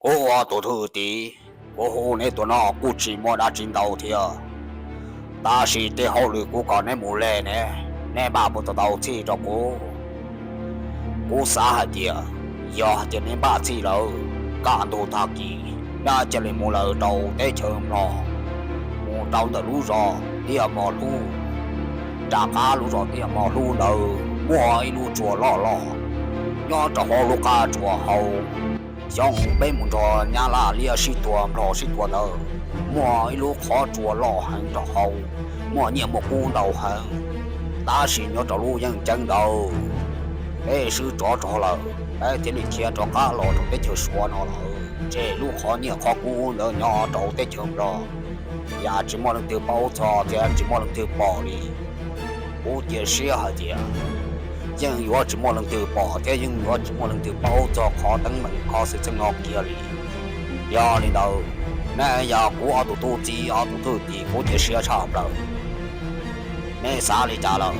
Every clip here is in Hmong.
Kuv ua tus thwj tim, kuv hu neb tuaj no kuj tsis muaj dab tsi ntau thiab, tab sis tej hauj lwm kuv kom neb mus ua ne, neb npaj mus tau tau txhij rau kuv. Kuv xav hais tias yog hais tias neb npaj txhij lawm, kaj ntug tag kis neb cia li mus lawm rau teb chaws Nplog, mus rau ntawm lub zos Tiaj Mos Hlub. Rov qab lub zos Tiaj Mos Hlub ntawd muaj ib lub tsua loj loj nyob rau hauv lub qab tsua hauv. Xyoo peb mus nrog Nyab Laj liab sib tua Nplog sib tua ntawd, muaj ib lub qhov tsua loj heev rau hauv, muaj nyiaj muaj kub ntau heev. Tab sis nyob rau lub yeej ceeb ntawd, peb swb tsov rog lawm peb thiaj li khiav rov qab los rau teb chaws Suav no lawm. Ces lub qhov nyiaj qhov kub ntawd nyob rau teb chaws Nplog, yam tsis muaj leej twg paub txog thiab tsis muaj leej twg pom li. Kuv cia siab hais tias yeej yuav tsis muaj leej twg pom thiab yeej yuav tsis muaj leej twg paub txog qhov teeb meem qhov xwm txheej no kiag li. Yog li ntawd, neb yog kuv ob tug tub txib ob tug thwj tim kuv cia siab tshaj plaws. Neb xav li cas lawm?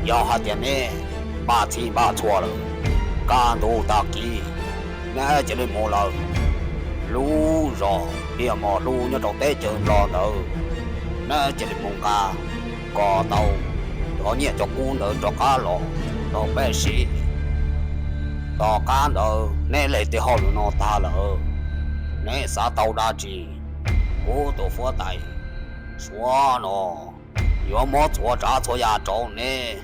Yog hais tias neb npaj txhij npaj txhua lawm, kaj ntug tag kis neb cia li mus lawm. Lub zos Tiaj Mos Hlub nyob rau teb chaws Nplog ntawd, neb cia li mus nqa kom tau cov nyiaj cov kub ntawd rov qab los rau peb siv. Tom qab ntawd neb ua tej hauj lwm no tag lawm, neb xav tau dab tsi, kuv tus fuab tais Suav no yuav muab txhua tsav txhua yam rau neb.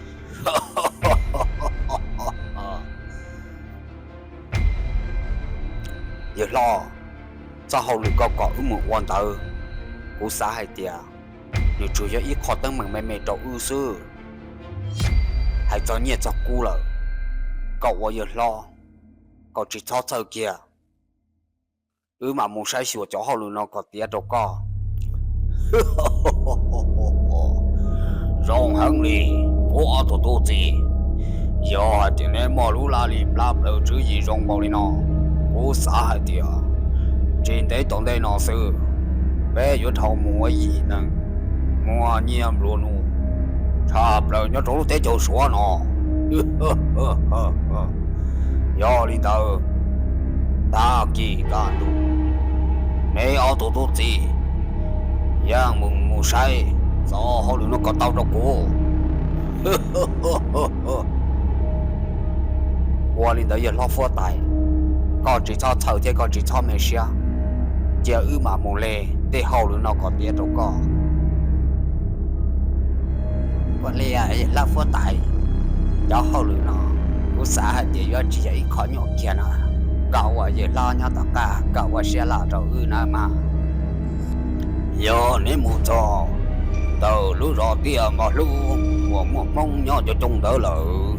Yawg hlob, txoj hauj lwm koj kom wb mus ua ntawd, kuv xav hais tias nws tsuas yog ib qho teeb meem me me rau wb xwb. Hais txog nyiaj txog kub lawm, koj ua yawg hlob, koj tsis txhob txhawj kiag, wb mam mus saib xyuas cov hauj lwm no kom tiav rau koj. Zoo heev li, kuv ob tug tub txib, yog hais tias neb muaj lub laj lim plab plaws tswv yim zoo npaum li no, kuv xav hais tias tsis ntev tom ntej no xwb, peb yuav dhau mus ua yim neeg muaj nyiaj nplua nuj tshaj plaws nyob rau lub teb chaws Suav no. Yog li ntawd, tag kis kaj ntug, neb ob tug tub txib yeej mus mus saib txoj hauj lwm no kom tau rau kuv. Ua li ntawd yawg hlob fuab tais, koj tsis txhob txhawj thiab koj tsis txhob me siab, cia wb mam mus ua tej hauj lwm no kom tiav rau koj. Ua li yawg hlob fuab tais, cov hauj lwm no kuv xav hais tias yuav tsis yog ib qho nyuaj kiag no, kom uas yawg hlob nyob tom qab kom ua siab loj rau wb nawb mas. Yog neb mus txog ntawm lub zos Tiaj Mos Hlub uas muaj Hmoob nyob coob coob ntawd lawm,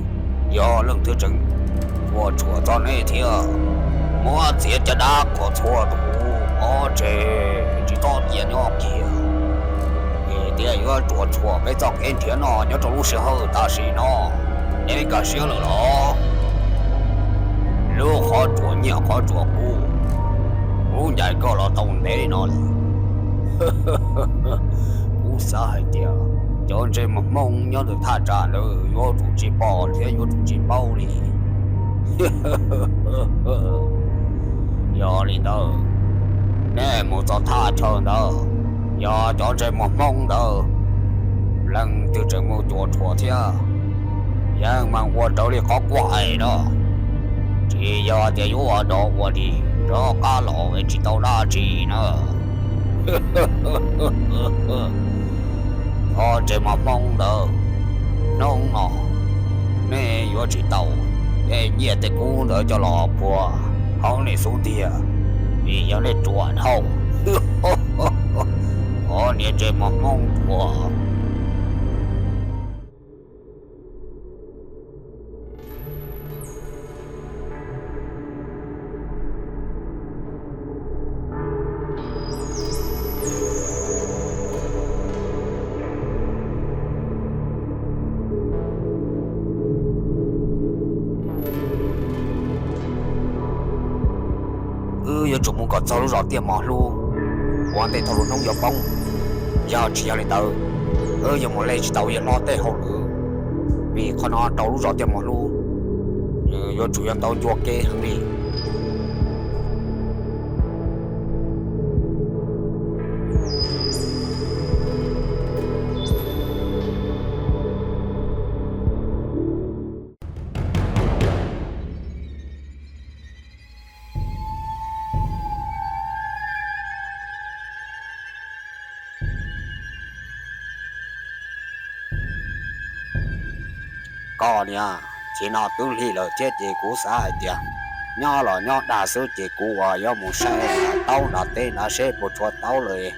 yog leej twg tseem ua tsuam txog neb thiab, muab txiav caj dab kom txhua tus pov tseg, tsis txhob cia nyob kiag. Vim tias yuav tsuas tshuam peb txoj kev nrhiav noj nyob rau lub sij hawm tam sim no. Neb nkag siab lawm los? Lub qhov tsuas nyiaj qhov tsuas kub, kuv ncaim koj los tau ntev no lawm. Kuv xav hais tias cov ntsej muag Hmoob nyob ntawm thaj tsam ntawd yuav tsum tsis pom thiab yuav tsum tsis paub li. Yog li ntawd, neb mus txog thaj chaw ntawd, yog cov ntsej muag Hmoob ntawd leej twg tseem mus cuam tshuam thiab, yeej meem ua raws li qhov kuv hais no. Tsis yog tias yuav ua dog ua dig rov qab los es tsis tau dab tsi na. Cov ntsej muag Hmoob ntawd, hnub no nej yuav tsis tau tej nyiaj tej kub ntawd coj los puag hauv nej xub ntiag, vim yog nej ruam dhau. Cov niag ntsej muag Hmoob ruam. Wb yuav tsum mus kom txog lub zos Tiaj Mos Hlub ua ntej thaum lub hnub yuav poob. Yog tsis yog li ntawd, wb yuav mus ua tsis tau yawg hlob tej hauj lwm, vim qhov no rau lub zos Tiaj Mos Hlub yuav tsum yog ntau ncua kev heev li. Koj niam, tsis no twb lig lawm thiab ces kuv xav hais tias nyob los nyob dag xwb ces kuv uas yuav mus saib taub nram teb nrad seb puas tshuav taub lawm.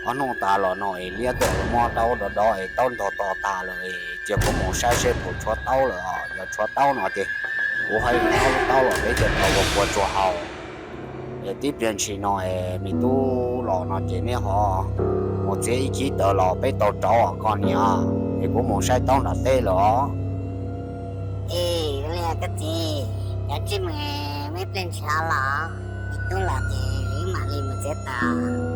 Ob hnub tas los no es liab tuaj muab taub dov dov es taub ntog to tas lawm es cia kuv mus saib seb puas tshuav taub lawm os. Yog tshuav taub no ces kuv haj yam nyob lub taub los peb cov tau ua kua tsuas haus. Es tib pliag ntshis no es me tub los no ces nej ho mus txiav ib khib taws los peb tau rauv os koj niam. Es kuv mus saib taub nram teb lawm os. Es li koj txiv, yog tsis mus, muaj ib pliag ntshis los me tub los ces wb mam li mus txiav taws.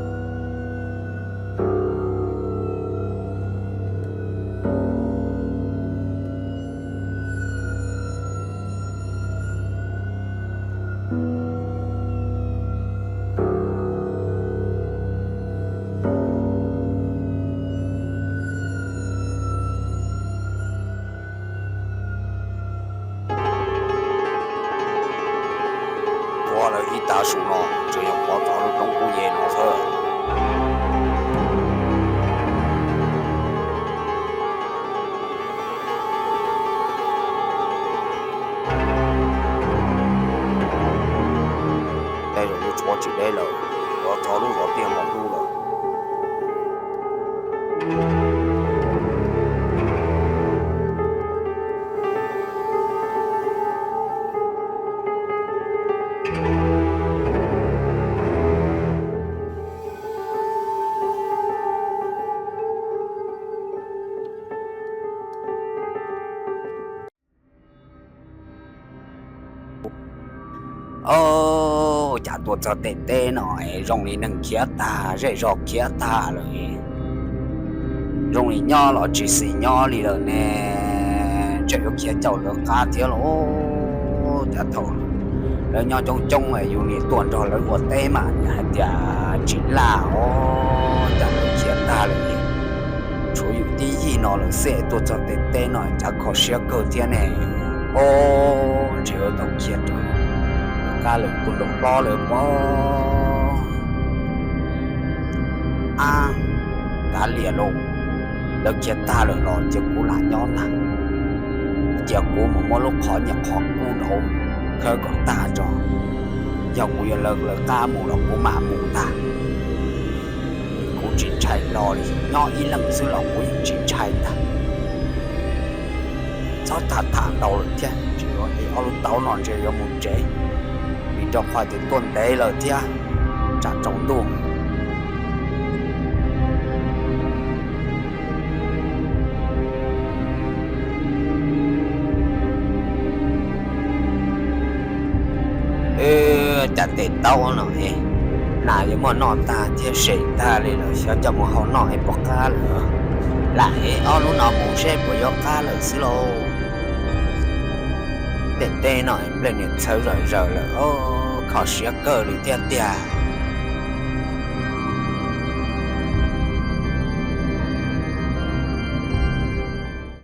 Ua lawv ib tag su no tseem yuav pov txog lub roob kub ye no xwb. Tej zaum yuav tshuav tsis deb lawm, yuav txog lub zos tiaj mus dub lawm. Ob, cas tuaj txog tej teb no es zoo li neeg khiav tag, zej zog khiav tag lawm. Zoo li nyob los tsis xis nyob li lawm ne, ntshe yuav khiav caum lawv qab thiab los. Cas thaum lawv nyob coob coob yus nim tuaj nrog lawv ua teb mas hais tias tsis laj os, cas lawv khiav tag lawm. Tshuav yus tib yig no lawm xwb tuaj txog tej teb no cas kho siab kawg thiab ne. Ob, ntshe yuav tau khiav raws lawv qab lawm kuj nraum hlob lawm pob. Ab, kav liam lauj, lawv khiav tag lawm los cia kuv lam nyob ntag. Cia kuv mus muab lub qhov nyiaj qhov kub nraud khawb kom tag tso. Yog kuv yuav lawv lawv qab mus los kuv mam mus ntag. Kuv tsis ntshai hlo li, nyob ib leeg xwb los kuv yeej tsis ntshai ntag. Txhob tham tham ntau lawm thiab, tsis ua es ob lub taub no ntshe yuav mus tsev, vim rau qhov tias tuaj ntev lawm thiab, tsam tsaus ntuj. Cas tej taub no es nas yuav muaj noj tag thiab sem tag li lawm, xyov coj mus hau noj es puas qab lawm. Lam ev ob lub no mus seb puas yuav qab lawm xwb lauj. Tej teb no nplej niam txhawv zawm zaws lawm, kho siab kawg li thiab tiag.